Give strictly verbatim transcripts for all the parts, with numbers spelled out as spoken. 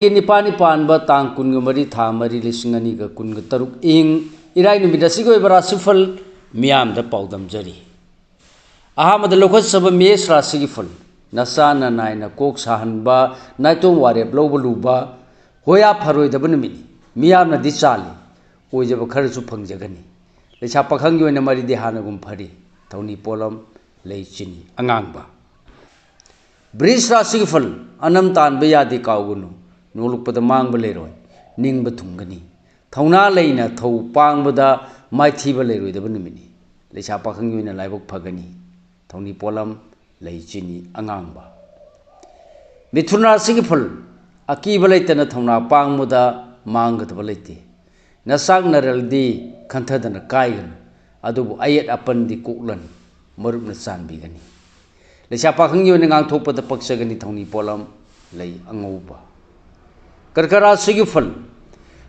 ꯅꯤꯄꯥꯜꯅꯤ ꯄꯥꯟꯕ ꯇꯥꯡ ꯀꯨꯟꯒ ꯃꯔꯤ, ꯊꯥ ꯃꯔꯤ, ꯂꯤꯁꯤꯡ ꯑꯅꯤꯒ ꯀꯨꯟꯒ ꯇꯔꯨꯛ ꯏꯪ ꯏꯔꯥꯏ ꯅꯨꯃꯤꯠ ꯑꯁꯤꯒꯤ ꯑꯣꯏꯕ ꯔꯥꯁꯤꯐꯜ ꯃꯤꯌꯥꯝꯗ ꯄꯥꯎꯗꯝꯖꯔꯤ꯫ ꯑꯍꯥꯟꯕꯗ ꯂꯧꯈꯠꯆꯕ ꯃꯦꯁ ꯔꯥꯁꯤꯒꯤ ꯐꯜ, ꯅꯆꯥꯅ ꯅꯥꯏꯅ ꯀꯣꯛ ꯁꯥꯍꯟꯕ, ꯅꯥꯏꯇꯣꯝ ꯋꯥꯔꯦꯞ ꯂꯧꯕ ꯂꯨꯕ, ꯍꯣꯌꯥ ꯐꯔꯣꯏꯗꯕ ꯅꯨꯃꯤꯠꯅꯤ꯫ ꯃꯤꯌꯥꯝꯅꯗꯤ ꯆꯥꯜꯂꯤ, ꯑꯣꯏꯖꯕ ꯈꯔꯁꯨ ꯐꯪꯖꯒꯅꯤ꯫ ꯂꯩꯁꯥ ꯄꯥꯈꯪꯒꯤ ꯑꯣꯏꯅ ꯃꯔꯤꯗꯤ ꯍꯥꯟꯅꯒꯨꯝ ꯐꯔꯤ꯫ ꯊꯧꯅꯤ ꯄꯣꯠꯂꯝ ꯂꯩ ꯆꯤꯅꯤ ꯑꯉꯥꯡꯕ꯫ ꯕ꯭ꯔꯤꯖ ꯔꯥꯁꯤꯒꯤ ꯐꯜ, ꯑꯅꯝ ꯇꯥꯟꯕ ꯌꯥꯗꯦ ꯀꯥꯎꯒꯅꯨ, ꯅꯣꯂꯨꯛꯄꯗ ꯃꯥꯡꯕ ꯂꯩꯔꯣꯏ, ꯅꯤꯡꯕ ꯊꯨꯡꯒꯅꯤ꯫ ꯊꯧꯅꯥ ꯂꯩꯅ ꯊꯧ ꯄꯥꯡꯕꯗ ꯃꯥꯏꯊꯤꯕ ꯂꯩꯔꯣꯏꯗꯕ ꯅꯨꯃꯤꯠꯅꯤ꯫ ꯂꯩꯁꯥ ꯄꯥꯈꯪꯒꯤ ꯑꯣꯏꯅ ꯂꯥꯏꯕꯛ ꯐꯒꯅꯤ꯫ ꯊꯧꯅꯤ ꯄꯣꯠꯂꯝ ꯂꯩ ꯆꯤꯅꯤ ꯑꯉꯥꯡꯕ꯫ ꯃꯤꯊꯨꯟ ꯔꯥꯁꯤꯒꯤ ꯐꯜ, ꯑꯀꯤꯕ ꯂꯩꯇꯅ ꯊꯧꯅꯥ ꯄꯥꯡꯕꯗ ꯃꯥꯡꯒꯗꯕ ꯂꯩꯇꯦ꯫ ꯅꯆꯥꯛꯅꯔꯦꯜꯗꯤ ꯈꯟꯊꯗꯅ ꯀꯥꯏꯒꯅꯨ, ꯑꯗꯨꯕꯨ ꯑꯌꯦꯠ ꯑꯄꯟꯗꯤ ꯀꯣꯛꯂꯅꯨ, ꯃꯔꯨꯞꯅ ꯆꯥꯟꯕꯤꯒꯅꯤ꯫ ꯂꯩꯁꯥ ꯄꯥꯈꯪꯒꯤ ꯑꯣꯏꯅ ꯉꯥꯡꯊꯣꯛꯄꯗ ꯄꯛꯆꯒꯅꯤ꯫ ꯊꯧꯅꯤ ꯄꯣꯠꯂꯝ ꯂꯩ ꯑꯉꯧꯕ꯫ ꯀꯔꯀ ꯔꯥꯁꯤꯒꯤ ꯐꯜ,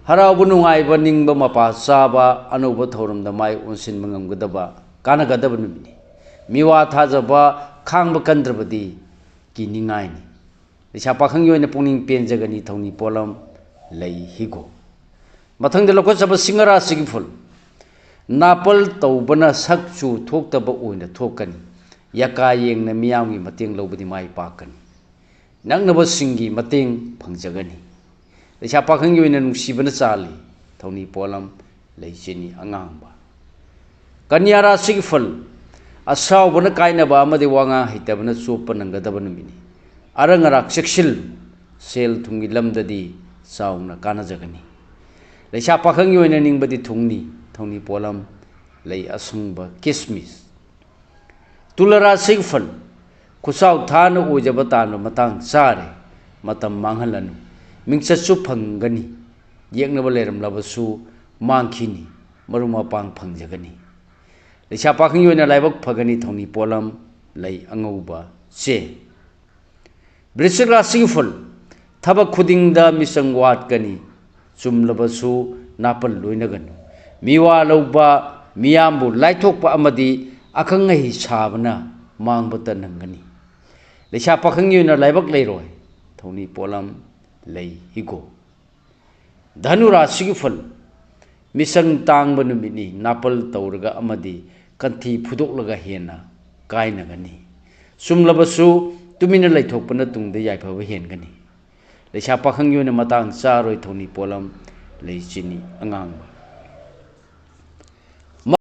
ꯍꯔꯥꯎꯕ ꯅꯨꯡꯉꯥꯏꯕ, ꯅꯤꯡꯕ ꯃꯄꯥ ꯆꯥꯕ, ꯑꯅꯧꯕ ꯊꯧꯔꯝꯗ ꯃꯥꯏ ꯑꯣꯟꯁꯤꯟꯕ ꯉꯝꯒꯗꯕ ꯀꯥꯟꯅꯒꯗꯕ ꯅꯨꯃꯤꯠꯅꯤ꯫ ꯃꯤꯋꯥ ꯊꯥꯖꯕ ꯈꯥꯡꯕ ꯀꯟꯗ꯭ꯔꯕꯗꯤ ꯀꯤꯅꯤꯡꯉꯥꯏꯅꯤ꯫ ꯂꯩꯁꯥ ꯄꯥꯈꯪꯒꯤ ꯑꯣꯏꯅ ꯄꯨꯛꯅꯤꯡ ꯄꯦꯟꯖꯒꯅꯤ꯫ ꯊꯧꯅꯤ ꯄꯣꯠꯂꯝ ꯂꯩ ꯍꯤꯒꯣꯛ꯫ ꯃꯊꯪꯗ ꯂꯧꯈꯠꯆꯕ ꯁꯤꯡꯍ ꯔꯥꯁꯤꯒꯤ ꯐꯜ, ꯅꯥꯄꯜ ꯇꯧꯕꯅ ꯁꯛ ꯆꯨ ꯊꯣꯛꯇꯕ ꯑꯣꯏꯅ ꯊꯣꯛꯀꯅꯤ꯫ ꯌꯀꯥ ꯌꯦꯡꯅ ꯃꯤꯌꯥꯝꯒꯤ ꯃꯇꯦꯡ ꯂꯧꯕꯗꯤ ꯃꯥꯏ ꯄꯥꯛꯀꯅꯤ꯫ ꯅꯛꯅꯕꯁꯤꯡꯒꯤ ꯃꯇꯦꯡ ꯐꯪꯖꯒꯅꯤ꯫ ꯂꯩꯁꯥ ꯄꯥꯈꯪꯒꯤ ꯑꯣꯏꯅ ꯅꯨꯡꯁꯤꯕꯅ ꯆꯥꯜꯂꯤ꯫ ꯊꯧꯅꯤ ꯄꯣꯠꯂꯝ ꯂꯩ ꯆꯤꯅꯤ ꯑꯉꯥꯡꯕ꯫ ꯀꯟꯌꯥ ꯔꯥꯁꯤꯒꯤ ꯐꯜ, ꯑꯁꯥꯎꯕꯅ ꯀꯥꯏꯅꯕ ꯑꯃꯗꯤ ꯋꯥꯉꯥꯡ ꯍꯩꯇꯕꯅ ꯆꯣꯞꯄ ꯅꯪꯒꯗꯕ ꯅꯨꯃꯤꯠꯅꯤ꯫ ꯑꯔꯪ ꯑꯔꯥꯛ ꯆꯦꯛꯁꯤꯜ, ꯁꯦꯜ ꯊꯨꯝꯒꯤ ꯂꯝꯗꯗꯤ ꯆꯥꯎꯅ ꯀꯥꯟꯅꯖꯒꯅꯤ꯫ ꯂꯩꯁꯥ ꯄꯥꯈꯪꯒꯤ ꯑꯣꯏꯅ ꯅꯤꯡꯕꯗꯤ ꯊꯨꯡꯅꯤ꯫ ꯊꯧꯅꯤ ꯄꯣꯠꯂꯝ ꯂꯩ ꯑꯁꯪꯕ ꯀꯤꯁꯃꯤꯁ꯫ ꯇꯨꯂ ꯔꯥꯁꯤꯒꯤ ꯐꯜ, ꯈꯨꯠꯆꯥꯎ ꯊꯥꯅ ꯑꯣꯏꯖꯕ ꯇꯥꯟꯕ ꯃꯇꯥꯡ ꯆꯥꯔꯦ꯫ ꯃꯇꯝ ꯃꯥꯡꯍꯜꯂꯅꯨ꯫ ꯃꯤꯡꯆꯠꯁꯨ ꯐꯪꯒꯅꯤ꯫ ꯌꯦꯛꯅꯕ ꯂꯩꯔꯝꯂꯕꯁꯨ ꯃꯥꯡꯈꯤꯅꯤ꯫ ꯃꯔꯨꯞ ꯃꯄꯥꯡ ꯐꯪꯖꯒꯅꯤ꯫ ꯂꯩꯁꯥ ꯄꯥꯈꯪꯒꯤ ꯑꯣꯏꯅ ꯂꯥꯏꯕꯛ ꯐꯒꯅꯤ꯫ ꯊꯧꯅꯤ ꯄꯣꯠꯂꯝ ꯂꯩ ꯑꯉꯧꯕ ꯆꯦ꯫ ꯕ꯭ꯔꯤꯁꯤꯛ ꯔꯥꯁꯤꯒꯤ ꯐꯜ, ꯊꯕꯛ ꯈꯨꯗꯤꯡꯗ ꯃꯤꯆꯪ ꯋꯥꯠꯀꯅꯤ꯫ ꯆꯨꯝꯂꯕꯁꯨ ꯅꯥꯄꯜ ꯂꯣꯏꯅꯒꯅꯨ꯫ ꯃꯤꯋꯥ ꯂꯧꯕ, ꯃꯤꯌꯥꯝꯕꯨ ꯂꯥꯏꯊꯣꯛꯄ ꯑꯃꯗꯤ ꯑꯈꯪ ꯑꯍꯩ ꯁꯥꯕꯅ ꯃꯥꯡꯕꯇ ꯅꯪꯒꯅꯤ꯫ ꯂꯩꯁꯥ ꯄꯥꯈꯪꯒꯤ ꯑꯣꯏꯅ ꯂꯥꯏꯕꯛ ꯂꯩꯔꯣꯏ꯫ ꯊꯧꯅꯤ ꯄꯣꯠꯂꯝ ꯂꯩ ꯍꯤꯒꯣ꯫ ꯙꯅꯨ ꯔꯥꯁꯤꯒꯤ ꯐꯜ꯫ ꯃꯤꯁꯪ ꯇꯥꯡꯕ ꯅꯨꯃꯤꯠꯅꯤ꯫ ꯅꯥꯄꯜ ꯇꯧꯔꯒ ꯑꯃꯗꯤ ꯀꯟꯊꯤ ꯐꯨꯗꯣꯛꯂꯒ ꯍꯦꯟꯅ ꯀꯥꯏꯅꯒꯅꯤ꯫ ꯆꯨꯝꯂꯕꯁꯨ ꯇꯨꯃꯤꯟꯅ ꯂꯩꯊꯣꯛꯄꯅ ꯇꯨꯡꯗ ꯌꯥꯏꯐꯕ ꯍꯦꯟꯒꯅꯤ꯫ ꯂꯩꯁꯥ ꯄꯥꯈꯪꯒꯤ ꯑꯣꯏꯅ ꯃꯇꯥꯡ ꯆꯥꯔꯣꯏ꯫ ꯊꯧꯅꯤ ꯄꯣꯠꯂꯝ ꯂꯩ ꯆꯤꯅꯤ ꯑꯉꯥꯡꯕ꯫